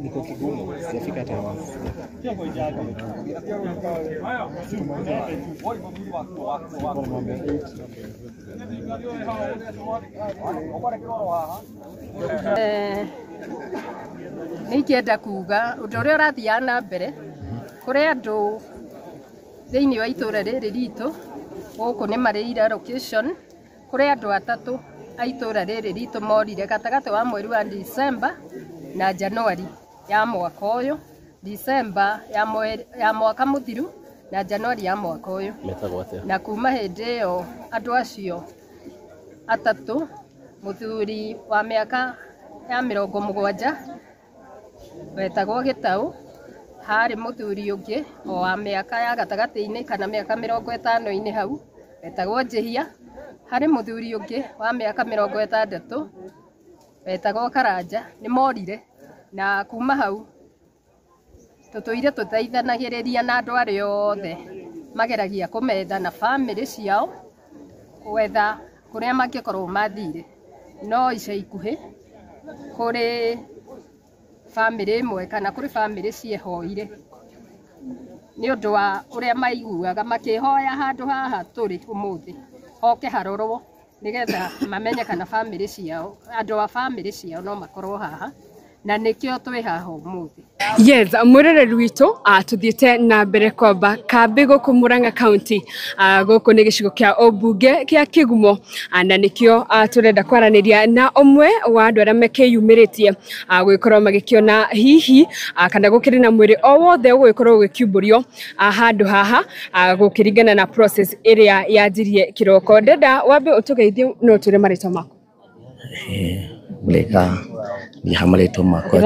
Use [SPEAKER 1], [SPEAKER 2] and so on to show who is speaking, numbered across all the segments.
[SPEAKER 1] Niko Kigumo, sijafika hata wapi.
[SPEAKER 2] Nĩingĩenda kuga ũndũ ũrĩa ũrathiaga na mbere kũrĩ andũ thĩinĩ wa itũra rĩrĩ ritũ gũkũ nĩ marĩire location kũrĩ andũ atatũ a itũra rĩrĩ ritũ morire gatagatĩ wa mweri wa December na Januari ya mwaka ũyũ, December ya mwaka mũthiru na Januari ya mwaka ũyũ. Na kuma hĩndĩ ĩyo andũ acio atatũ, mũthuri wa mĩaka ya 70 wetagwo Gĩtaũ, harĩ mũthuri ũngĩ o wa mĩaka ya gatagatĩ-inĩ kana mĩaka 50-inĩ hau wetagwo Njĩhia, harĩ mũthuri ũngĩ wa mĩaka 60 wetagwo Karanja, nĩ morire. Na kuma hau tũtũire tũteithanagĩrĩria na andũ arĩa othe mageragia kũmetha na bamĩrĩ ciao gwetha kũrĩa mangĩkorwo mathire. No ica ikuhĩ kũrĩ bamĩrĩ ĩmwe kana kũrĩ bamĩrĩ ciehoire nĩ ũndũ wa ũrĩa maiguaga makĩhoya handũ haha tũrĩ ũmũthĩ hoke harorwo nĩgetha mamenye kana bamĩrĩ ciao, andũ a bamĩrĩ ciao no makorwo haha, na nĩkĩo twĩ haha ũmũthĩ.
[SPEAKER 3] Yes, mwĩroreri witũ tuthiĩte na mbere kwamba kambĩ gũkũ Murang'a County, gũkũ nĩ gĩcigo kĩa ũmbunge kĩa Kĩgumo, na nĩkĩo tũrenda kwaranĩria na ũmwe wa andũ arĩa mekĩyumĩrĩtie gũgĩkorwo magĩkĩona hihi kana gũkĩrĩ na mwĩrĩ o wothe ũgũgĩkorwo ũgĩkiumbũrio handũ haha gũkĩringana na process ĩrĩa yanjirie kĩroko. Ndenda wambe ũtũgeithie no ũtwĩre marĩtwa maku.
[SPEAKER 4] Mrega ni hamarĩtwa makwa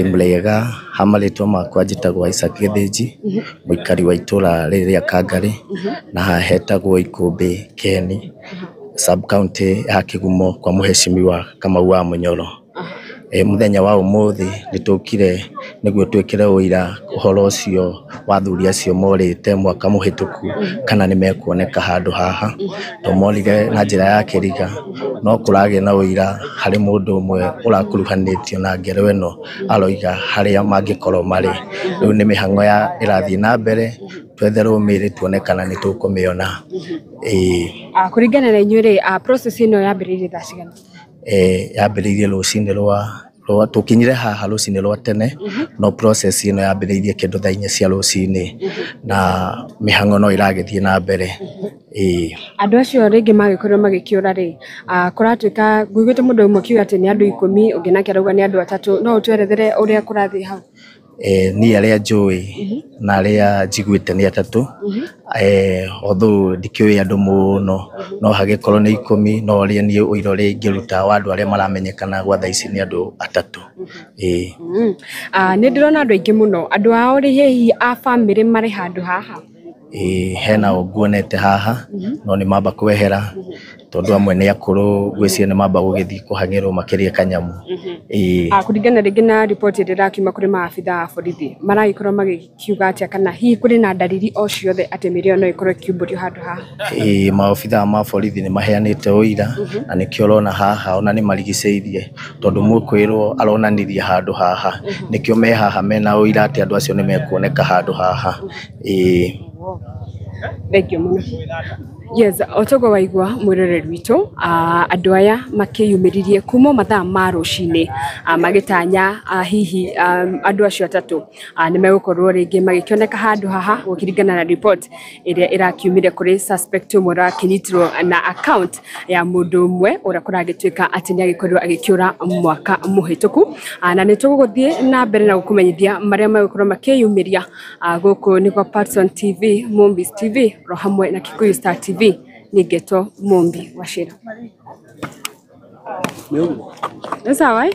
[SPEAKER 4] mrega hamarĩtwa makwa njĩtagwo Isaac Gĩthĩnji, mũikari wa itũra rĩrĩ rĩa Kangarĩ, na haha hetagwo Ikũmbĩ Keni, sub county ya Kĩgumo kwa mũheshimiwa Kamau wa Mũnyoro. Mũthenya wa ũmũthĩ nĩtũkire nĩguo twĩkĩre ũira ũhoro ũcio wa athuri acio morĩte mwaka mũhĩtũku kana nĩmekuoneka handũ haha, to morire na njĩra ya kĩriga, no kũragĩa na ũira harĩ mũndũ ũmwe ũrakuruhanĩtio na ngero ĩno aroiga harĩa mangĩkorwo marĩ. Rĩu nĩ mĩhang'o ya ĩrathiĩ na mbere twetherwo mĩĩrĩ tuone kana nĩtũkũmĩona.
[SPEAKER 3] Kũringana na inyuĩ rĩ, process ĩno yambĩrĩirie thaa cigana?
[SPEAKER 4] Yambĩrĩirie rũcinĩ rwa tũkinyire haha rũcinĩ rwa tene, no process ĩno yambĩrĩirie kĩndũ thaa 4 cia rũcinĩ na mĩhang'o no ĩragĩthiĩ na mbere.
[SPEAKER 3] Andũ acio rĩngĩ magĩkorwo magĩkĩũra rĩ, kũratuĩka nguigĩte mũndũ ũmwe akiuga atĩ nĩ andũ 10, ũngĩ nake arauga nĩ andũ 3, no ũtwerethere ũrĩa kũrathiĩ hau?
[SPEAKER 4] Niĩ arĩa njũĩ na arĩa njiguĩte nĩ 3, although ndikĩũĩ andũ mũno, no hagĩkorwo nĩ 10, no ũrĩa niĩ ũira ũrĩa ingĩruta wa andũ arĩa maramenyekana gwa thaa ici nĩ andũ 3.
[SPEAKER 3] Nĩ ndĩrona andũ aingĩ mũno, andũ ao rĩ hihi a bamĩrĩ marĩ handũ haha?
[SPEAKER 4] Hena o nguonete haha, no nĩ mamba kwehera tondũ amwe nĩ akũrũ, ngwĩciria nĩ mamba gũgĩthiĩ kũhang'ĩrwo makĩrĩe kanyamũ.
[SPEAKER 3] Kũringana rĩngĩ na riboti ĩrĩa ĩrakiuma kũrĩ maabitha a borithi, maragĩkorwo magĩkiuga atĩa kana hihi kũrĩ na ndariri o ciothe atĩ mĩĩrĩ ĩyo no ĩkorwo ĩkiumbũrio handũ haha?
[SPEAKER 4] Maobitha ma borithi nĩ maheanĩte ũira na nĩkĩo ũrona haha ona nĩ marigicĩirie tondũ mũkwĩrwo aronanirie handũ haha, nĩkĩo me haha mena ũira atĩ andũ acio nĩ mekuoneka handũ haha.
[SPEAKER 3] Thank you mũno. Yes, otogo waigua mwĩroreri witũ, andũ aya makĩyumĩririe kuma mathaa ma rũcinĩ magĩtanya hihi andũ acio 3 nĩ megũkorwo rĩngĩ magĩkĩoneka handũ haha gũkĩringana na report ĩrĩa ĩrakiumire kũrĩ suspect ũmwe ũrakĩnyitirwo na account ya mũndũ ũmwe ũrĩa kũragĩtuĩka atĩ nĩ agĩkorirwo agĩkĩũra mwaka mũhĩtũku, na nĩ tũgũthiĩ na mbere na gũkũmenyithia marĩa megũkorwo makĩyumĩria gũkũ nĩ kwa Patson TV, Mombis TV ro hamwe na Kikuyu Star TV. Nĩngetwo Mumbi Wachira. Nĩ sawa eh?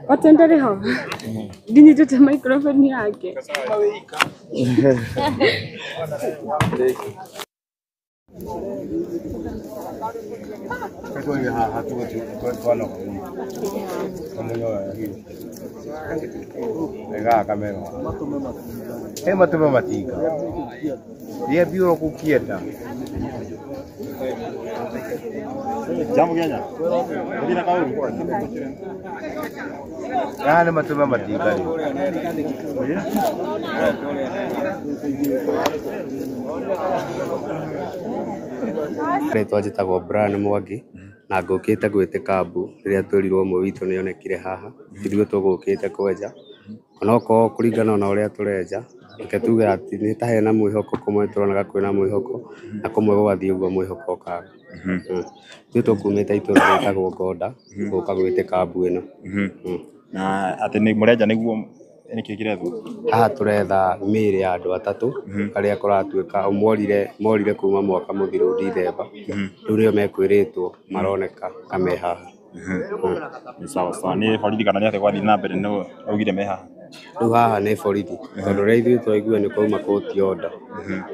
[SPEAKER 3] Watendere ho ndinyitĩte microphone yake.
[SPEAKER 5] Matume matinga. Ye biuro kukienda.
[SPEAKER 1] Jambo Kenya. Ndina kauru.
[SPEAKER 5] Haha nĩ matũma matinga rĩ.
[SPEAKER 6] Rĩtwa njĩtagwo Brian Mwangi na ngũkĩte gwĩtĩka mbu rĩrĩa twĩrirwo ũmwe witũ nĩonekire haha. Ithuĩ tũgũkĩte kwenja onokorwo kũringana na ũrĩa tũrenja, reke tuge atĩ nĩ ta hena mwĩhoko, kũmwe tũronaga kwĩna mwĩhoko na kũmwe gũgathiĩ ũguo mwĩhoko ũkaga. Ithuĩ tũkumĩte itũra rĩtagwo Ngonda gũka gwĩtĩka mbu ĩno.
[SPEAKER 1] Na atĩ nĩ mũrenja nĩguo nĩkĩ kĩrethwo?
[SPEAKER 6] Haha tũretha mĩĩrĩ ya andũ atatũ arĩa kũratuĩka morire kuma mwaka mũthiru Dithemba, rĩu nĩo mekwĩrĩtwo maroneka ta me haha.
[SPEAKER 1] Nĩ sawa sawa. Nĩ borithi kana nĩ atĩa gwathiĩ na mbere no augire me haha?
[SPEAKER 6] Rĩu haha nĩ borithi tondũ ũrĩa ithuĩ twaiguire nĩ kwauma kũti order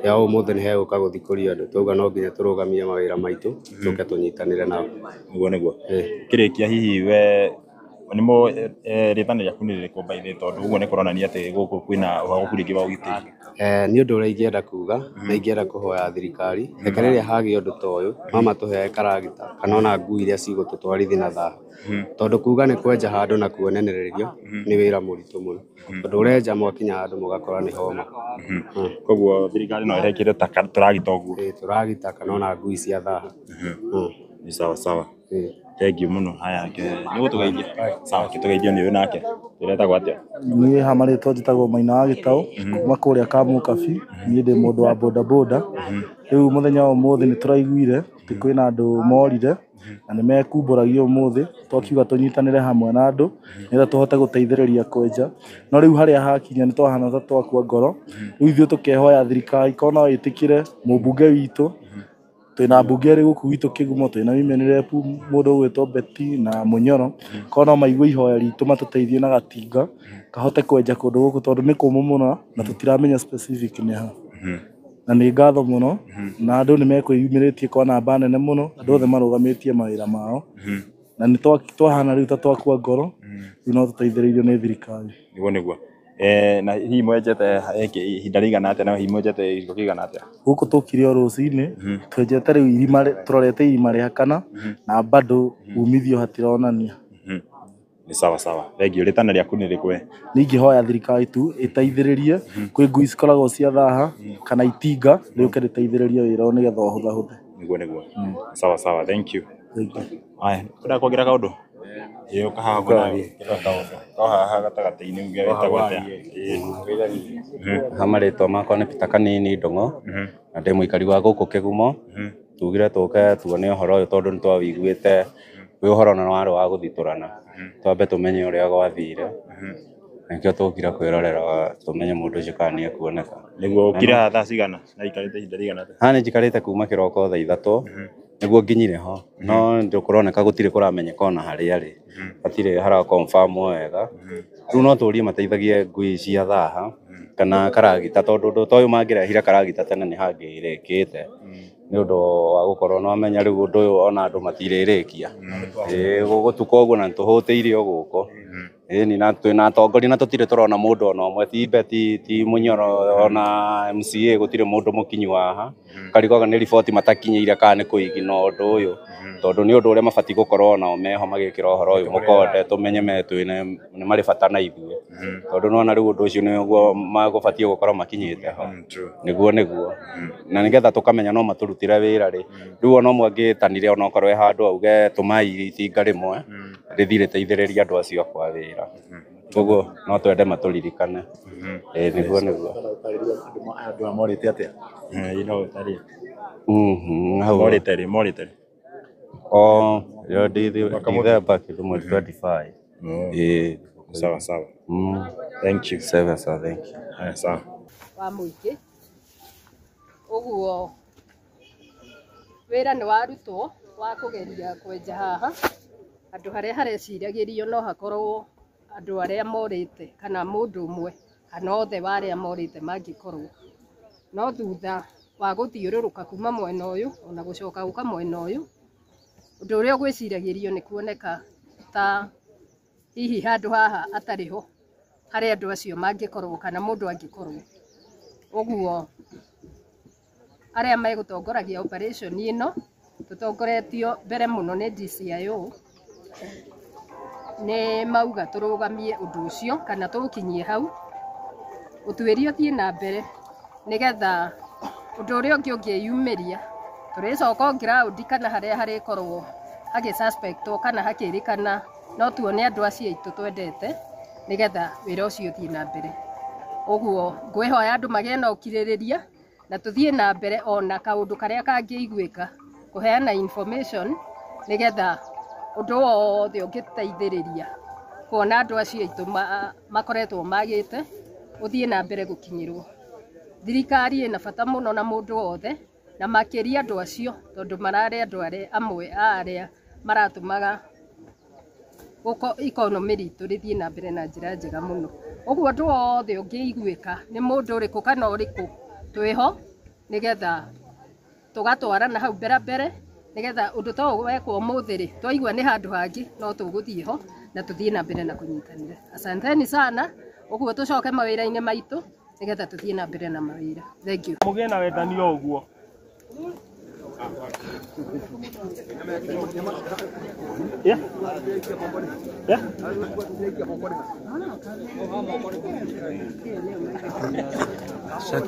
[SPEAKER 6] ya ũmũthĩ nĩ hegũka gũthikũria andũ, twauga no nginya tũrũgamie mawĩra maitũ tũke tũnyitanĩre nao.
[SPEAKER 1] Nĩguo nĩguo. Kĩrĩkia hihi we nĩmo rĩtana rĩaku nĩ rĩrĩkũ by the way, tondũ ũguo nĩ kũronania atĩ gũkũ kwĩna ũhagũku rĩngĩ wa ũgitĩri?
[SPEAKER 6] Nĩ ũndũ ũrĩa ingĩenda kuga na ingĩenda kũhoya thirikari, reke rĩrĩa hagĩa ũndũ ta ũyũ no matũheage karagita kana ona ngui iria cigũtũtwarithia na thahu, tondũ kuga nĩ kwenja handũ na kuonenererio nĩ wĩra mũritũ mũno, tondũ ũrenja mwakinya handũ mũgakora nĩ homa.
[SPEAKER 1] Koguo thirikari no ĩrekĩre ta tũragita ũguo?
[SPEAKER 6] Tũragita kana ona ngui cia thahu.
[SPEAKER 1] Nĩ sawa sawa. Thank you mũno. Haya, nĩ gũtũgeithia. Sawa, tũgeithio nĩ ũyũ nake. Ũretagwo atĩa?
[SPEAKER 7] Niĩ ha marĩtwa njĩtagwo Maina wa Gĩtaũ kuma kũrĩa Kamũkabi. Niĩ ndĩ mũndũ wa bodaboda. Rĩu mũthenya wa ũmũthĩ nĩ tũraiguire atĩ kwĩna andũ morire na nĩ mekumbũragio ũmũthĩ, twakiuga tũnyitanĩre hamwe na andũ nĩgetha tũhote gũteithĩrĩria kwenja. No rĩu harĩa hakinya nĩ twahana ta twakua ngoro. Rĩu ithuĩ tũkehoya thirikari korwo no ĩtĩkĩre mũmbunge witũ, twĩna mbunge erĩ gũkũ gwitũ Kĩgumo, twĩna women rep mũndũ ũgwĩtwo Betty na Mũnyoro, korwo no maigue ihoya ritũ matũteithie na gatinga kahote kwenja kũndũ gũkũ tondũ nĩ kũmũ mũno na tũtiramenya specific nĩ ha. Na nĩ ngatho mũno na andũ nĩ mekwĩyumĩrĩtie kwa namba nene mũno, andũ othe marũgamĩtie mawĩra mao na nĩ twahana rĩu ta twakua ngoro, rĩu no tũteithĩrĩirio nĩ thirikari.
[SPEAKER 1] Nĩguo nĩguo. Na hihi mwenjete ihinda rĩigana atĩa na hihi mwenjete gĩciko kĩigana atĩa?
[SPEAKER 7] Gũkũ tũkire o rũcinĩ, twenjete rĩu irima, tũrorete irima rĩa kana na bado umithio hatironania.
[SPEAKER 1] Nĩ sawa sawa. Thank you. Rĩtana rĩaku nĩ rĩrĩkũ we?
[SPEAKER 7] Nĩ ingĩhoya thirikari tu ĩteithĩrĩrie, kwĩ ngui cikoragwo cia thaha kana itinga rĩũke rĩteithĩrĩrie wĩra ũyũ nĩgetha ũhũthahũthe.
[SPEAKER 1] Nĩguo nĩguo. Sawa sawa. Thank you.
[SPEAKER 7] Thank you.
[SPEAKER 1] Haya, ũrenda kuongerera kaũndũ? Ĩĩ, ũka haha kuongerera kaũndũ. Ko haha gatagatĩ-inĩ uge wĩtagwo atĩa?
[SPEAKER 8] Ha marĩtwa makwa nĩ Peter Kanini Ndung'u na ndĩ mũikari wa gũkũ Kĩgumo. Tugire tũke tuone ũhoro ũyũ tondũ nĩ twawĩiguĩte wĩ ũhoro na warĩ wa gũthitũrana, twambe tũmenye ũrĩa gwathire, nĩkĩo tũkire kwĩrorera tũmenye mũndũ ũcio kana nĩ ekuoneka.
[SPEAKER 1] Nĩguo ũkire haha thaa cigana na ikarĩte ihinda rĩigana atĩa?
[SPEAKER 8] Haha nĩ njikarĩte kuma kĩroko thaa 3 nĩguo nginyire ho, no kũroneka gũtirĩ kũramenyeka ona harĩa arĩ, hatirĩ hara confirm wega. Rĩu no tũrie mateithagie ngui cia thaha kana karagita, tondũ ũndũ ta ũyũ mangĩrehire karagita tene nĩ hangĩrĩkĩte, nĩ ũndũ wa gũkorwo no amenya rĩu ũndũ ũyũ ona andũ matirĩrĩkia. Ĩĩ gũgũtuka ũguo na nĩtũhũtĩire o gũkũ. Ĩni na twĩna atongoria na tũtirĩ tũrona mũndũ ona ũmwe, ti Betty, ti Mũnyoro ona MCA, gũtirĩ mũndũ mũkinyu haha. Karigwaga nĩ riboti matakinyĩire kana nĩ kũigina ũndũ ũyũ, tondũ nĩ ũndũ ũrĩa mabatiĩ gũkorwo nao meho magĩkĩra ũhoro ũyũ mũkonde, tũmenye me twĩna nĩ marĩ bata na ithuĩ, tondũ nĩwona rĩu ũndũ ũcio nĩguo magũbatiĩ gũkorwo makinyĩte ho. Nĩguo nĩguo, na nĩgetha tũkamenya no matũrutĩre wĩra rĩ, rĩu ona ũmwe angĩtanire onokorwo e handũ auge tũmai itinga rĩmwe rĩthiĩ rĩteithĩrĩrie andũ acio akwa wĩra, koguo no twende matũririkane. Ĩĩ nĩguo nĩguo.
[SPEAKER 1] Andũ aya morĩte atĩa? Ĩĩ no ũtarĩrie.
[SPEAKER 8] Hau.
[SPEAKER 1] Morĩte rĩ, morĩte rĩ?
[SPEAKER 8] O, yo Dithemba kĩndũ mweri 25. Ĩĩ.
[SPEAKER 1] Sawa sawa. Thank you.
[SPEAKER 8] Sawa sawa, thank you.
[SPEAKER 1] Haya, sawa.
[SPEAKER 2] Wa mũingĩ ũguo wĩra nĩ warutwo wa kũgeria kwenja haha handũ harĩa hareciragĩrio no hakorwo andũ arĩa morĩte kana mũndũ ũmwe kana othe wa arĩa morĩte mangĩkorwo, no thutha wa gũthiũrũrũka kuma mwena ũyũ ona gũcoka gũka mwena ũyũ, ũndũ ũrĩa ũgwĩciragĩrio nĩ kuoneka ta hihi handũ haha atarĩ ho harĩa andũ acio mangĩkorwo kana mũndũ angĩkorwo. Ũguo arĩa megũtongoragia operation ĩno Tũtongoretio mbere mũno nĩ DCIO nĩ mauga tũrũgamie ũndũ ũcio kana tũũkinyie hau, ũtuĩria ũthiĩ na mbere nĩgetha ũndũ ũrĩa ũngĩ ũngĩyumĩria tũrĩcoka o ground kana harĩa harĩkorwo hagĩ suspectwo kana hakĩrĩkana no tuone andũ acio aitũ twendete nĩgetha wĩra ũcio ũthiĩ na mbere. Ũguo ngwĩhoya andũ magĩe na ũkirĩrĩria na tũthiĩ na mbere ona kaũndũ karĩa kangĩiguĩka kũheana information nĩgetha ũndũ wothe ũngĩteithĩrĩria kuona andũ acio aitũ makoretwo magĩte ũthiĩ na mbere gũkinyĩrwo. Thirikari ĩna bata mũno na mũndũ wothe na makĩria andũ acio tondũ mararĩ andũ arĩa amwe a arĩa maratũmaga economy ritũ rĩthiĩ na mbere na njĩra njega mũno. Ũguo ũndũ wothe ũngĩiguĩka nĩ mũndũ ũrĩkũ kana ũrĩkũ twĩho nĩgetha tũgatwarana hau mbere mbere nĩgetha ũndũ ta ũyũ wekwo ũmũthĩ rĩ twaigua nĩ handũ hangĩ no tũgũthiĩ ho na tũthiĩ na mbere na kũnyitanĩra. Asanteni sana, ũguo tũcoke mawĩra-inĩ maitũ nĩgetha tũthiĩ na mbere na mawĩra. Thank you.
[SPEAKER 9] Mũgĩe na wendani o ũguo.
[SPEAKER 1] Yeah. Yeah. Shut.